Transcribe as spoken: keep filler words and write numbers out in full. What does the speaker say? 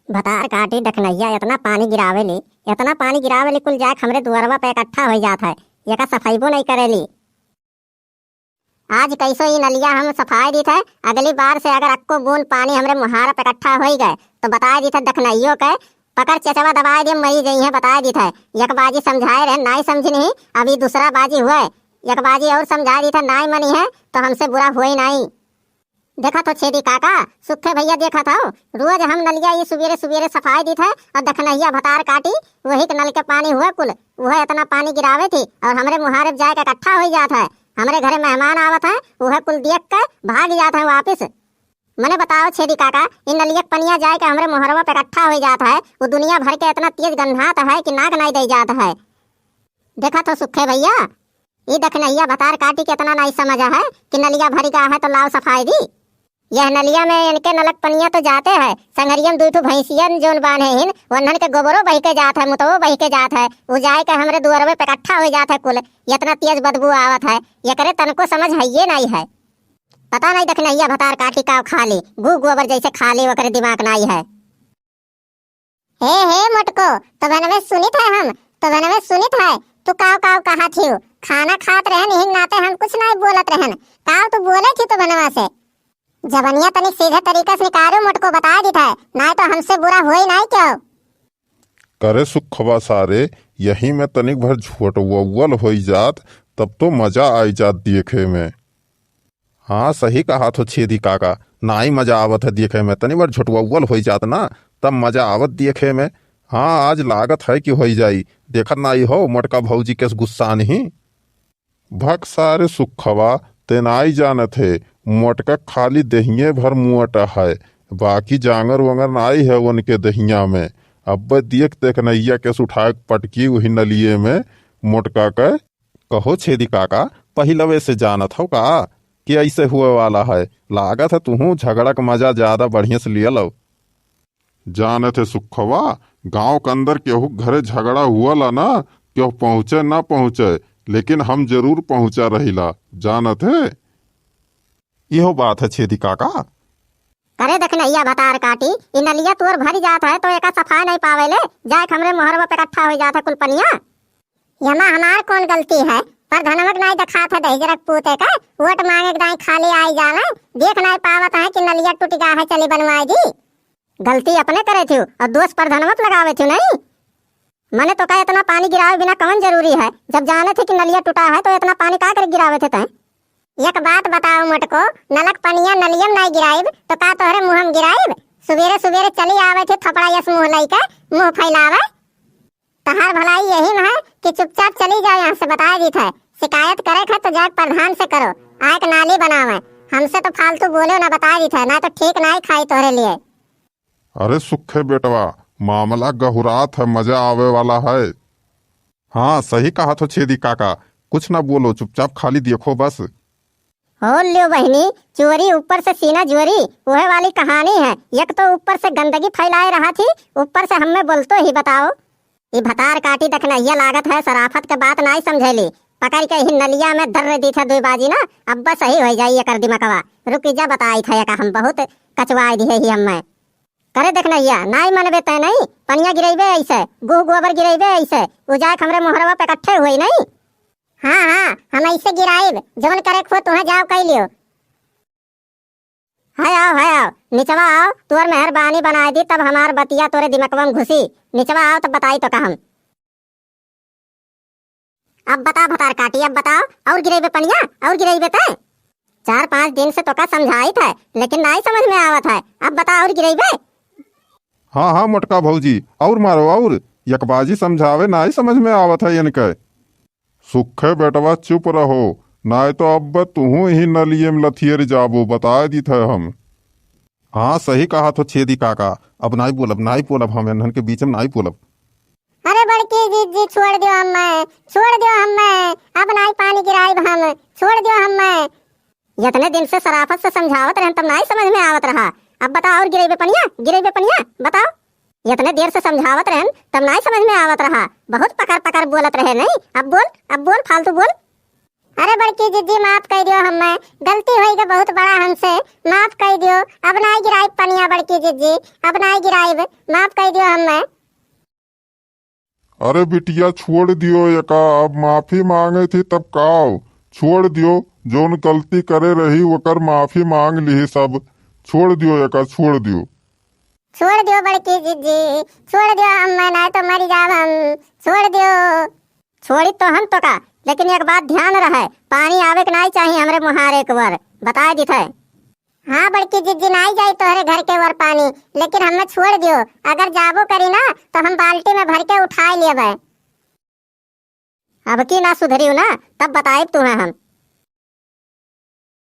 भतार काटी दखनैया एतना पानी गिरावेली, एतना पानी गिरावेली, कुल जाके हमरे दुअरवा पे इकट्ठा होइ जात है, एका सफाइबो नहीं करेली। आज कैसो ई नलिया हम सफाई दीत है, अगली बार से अगर अक्को बूंद पानी हमरे मुहारा पे इकट्ठा होइ गए तो बताए दीत है दखनैयो के, पकड़ चेचवा दबाए दे, मरी जइहें, बताए दीत है। एक बाजी समझाए रहन, नाई समझिन ही, अभी दूसरा बाजी हुए, एक बाजी और समझाए दीत है, नाई मनी है तो हमसे बुरा हुए नाई। देखत हो छेदी काका, सुखे भैया देखत हो, रोज हम नलिया ई सुबेरे सुबेरे सफाई दीत है और दखनैया भतार काटी, वही के नल के पानी हुए कुल, वह इतना पानी गिरावे थी और हमरे मुहारे जाए के इकट्ठा होइ जात है। हमरे घरे मेहमान आवत है, वह कुल देख के भाग जात है वापिस। मने बताओ छेदी काका, ई नलिया के पनिया जाए के हमरे मुहरवा पे इकट्ठा होइ जात है, वो दुनिया भर के इतना तेज गंधात है कि नाक नाई दे जात है। देखत हो सुखे भैया, ई दखनैया भतार काटी के इतना नाई समझ है कि नलिया भरि गा है तो लाओ सफाई दी। यह नलिया में इनके नलक पनिया तो जाते है, संगरिया में दुई ठो भैंसियन जोन बांधे हिन, वन्हन के गोबरो बहि के जात है, मुतवो बहि के जात है, उ जाए के हमरे दुअरवे पे इकट्ठा होइ जात है कुल, इतना तेज बदबू आवत है, एकरे तनको समझ हइये नाई है। पता नाई दखनैया भतार काटी का खा ली, गू गोबर जैसे खा ली, ओकरे दिमाग नाई है। हे, हे मोटको, तो बनवे सुनित है हम, तो बनवे सुनित है, तू काव काव कहा थियो, खाना खात रहन, यही नाते हम कुछ नाई बोलत रहन, काव तू बोले थी तो बनवा से? जबनिया तनिक सीधे तरीका से निकारो मोटको, बताए दीत है, नाई तो हमसे बुरा होई नाई क्यों? करे सुखवा सारे, यही में तनिक भर झोटवौवल होई जात, तब तो मजा आई जात देखे में। हाँ, सही कहा थो छेदी काका, नाई मजा आवत है देखे में, तनी भर झोटवौवल होई जात ना, तब मजा आवत देखे में। हाँ, आज लागत है कि होई जाई, देखत नाई हो मोटका भौजी केस गुस्सा नहीं। भक सारे सुखवा, ते नाई जानत है, मोटका खाली देहिये भर मुअटा है, बाकी जांगर वंगर नाई है उनके देहिया में। अब्बे देख दखनैया केस उठाए के पटकी वही नलिये में मोटका के। कहो छेदी काका, पहिलवे से जानत हो का कि ऐसे हुए वाला है? लागत है तुहूँ झगड़ा के मजा ज्यादा बढ़िया से लियल हो। जानत है सुखवा, गाँव के अंदर केहू के घरे झगड़ा हुअला ना, केहू पहुँचे ना पहुँचे, लेकिन हम जरूर पहुँचा रहिला, जानत है। इहो बात है छेदी काका। करे दखनैया भतार काटी, ई नलिया तोर भरि जात है तो एका सफाए नाई पावेले, जाए के हमरे मोहरवा पे इकट्ठा होइ जात है कुल पनिया। यमा हमार कौन गलती है? परधनवा के नाई देखात है दहिजरा के पूते का, वोट मांगे के दाई खाली आई जावे, देख नाई पावत है कि नलिया टूटि गा है, चली बनवाए दी। गलती अपने करे थिउ और दोष परधनवा पे लगावे थिउ नहीं। मने तोका इतना पानी गिरावे बिना कवन जरूरी है? जब जाने थे कि नलिया टूटा है तो इतना पानी का करे गिरावे थे तैं? एक बात बताओ मोटको, नलक पनिया नलियम नाई गिराइब तो का तोहरे मुँहम गिराइब? सुबेरे सुबेरे चली आवे थे थोपड़ा यस मुँह लइके, मुँह फैलावे। तहार भलाई यही में है कि चुपचाप चली जाओ यहाँ से, बताए दीत है। शिकायत करे थे तो जाके प्रधान से करो, आए के नाली बनावे। हमसे तो फालतू बोले ना, बताए दीत है, ना तो ठीक नाई खाई तोहरे लिए। अरे सुखे बेटवा, मामला गहुरात है, मजा आवे वाला है। हाँ, सही कहा थो छेदी काका, कुछ ना बोलो, चुपचाप खाली देखो बस। हो ल्यो बहिनी, चोरी ऊपर से सीना जोरी, वह वाली कहानी है। एक तो ऊपर से गंदगी फैलाए रहा थी, ऊपर से हमें बोलतो ही बताओ। ई भतार काटी दखनैया लागत है, सराफत के बात नाई समझेली। पकड़ के ही नलिया में धर दीत है दुई बाजी ना, अब बस सही हो जाई एकर दिमकवा। रुकी जा, बताई था एका हम बहुत कचवाई दिहे ही हमें। करे दखनैया, नाई मनबे तै नहीं, पनिया गिरैबे ऐसे, गुह गोबर गिरैबे ऐसे, उ जाए हमरे मोहरवा पे इकट्ठे हुई नहीं। हाँ, हाँ, हम ऐसे गिराइब, जवन करे खो तुहें जाओ कह लियो। है आओ, है आओ, निचवा आओ, तोर मेहरबानी बनाए दी, तब हमार बतिया तोरे दिमकवा में घुसी। निचवा आओ, तब बताई तो कहम। अब बता भतार काटी, अब बताओ, और गिरेबे पनिया, और गिरेबे ते? चार पाँच दिन से तोका समझाइत है, लेकिन नाई समझ में आवत है। अब बता, और गिरेबे? हाँ, हाँ, मोटका भौजी, और मारो, और। यकबाजी समझावे नाई समझ में आवत है इनके। सुखे बेटवा चुप रहो, नाय तो अब तुहूँ ही नलिये में लथियर जाबो, बताए दीत है हम। हाँ, सही कहा थो छेदी काका, अब नाई बोलब, नाई बोलब, हम एन्हन के बीच में नाई बोलब। अरे बड़की जीजी, छोड़ दियो हमें, छोड़ दियो हमें, अब नाई पानी गिराइब हम, छोड़ दियो हमें। इतने दिन से सराफत से समझावत रहन, तब नाई समझ में आवत रहा। अब बताओ, और गिरेबे पनिया, गिरेबे पनिया, बताओ। इतने देर से समझावत रहन, तब नाई समझ में आवत रहा। बहुत पकर पकर बोलत रहे, नहीं? अब बोल, अब बोल, फालतू बोल। अरे बड़की जिज्जी, माफ कइ दियो हम्मे, गलती होइ गए बहुत बड़ा हमसे, माफ कइ दियो। अब नाहीं गिराइब पनिया बड़की जिज्जी, अब नाहीं गिराइब, माफ कइ दियो हम्मे। अरे बिटिया, छोड़ दियो एका, अब माफी माँगे थी तब काव? छोड़ दियो, जौन गलती करे रही ओकर माफी माँग लिही सब। छोड़ दियो एका, छोड़ दियो। छोड़ दियो बड़की जिज्जी, छोड़ दियो हम्मे, नाहीं तो मरि जाब हम, छोड़ दियो। छोड़ी तो हम तोका, लेकिन एक बात ध्यान रहे, पानी आवे के नाहीं चाही हमरे मुहारे के ओर, बताइ दिथे। हाँ बड़की जिज्जी, नाहीं जाई तोहरे घर के ओर पानी, लेकिन हम्मे छोड़ दियो। अगर जाबो करी ना तो हम बाल्टी में भरि के उठाइ लेबे। अब की ना सुधरियो ना, तब बताइब तुहे हम।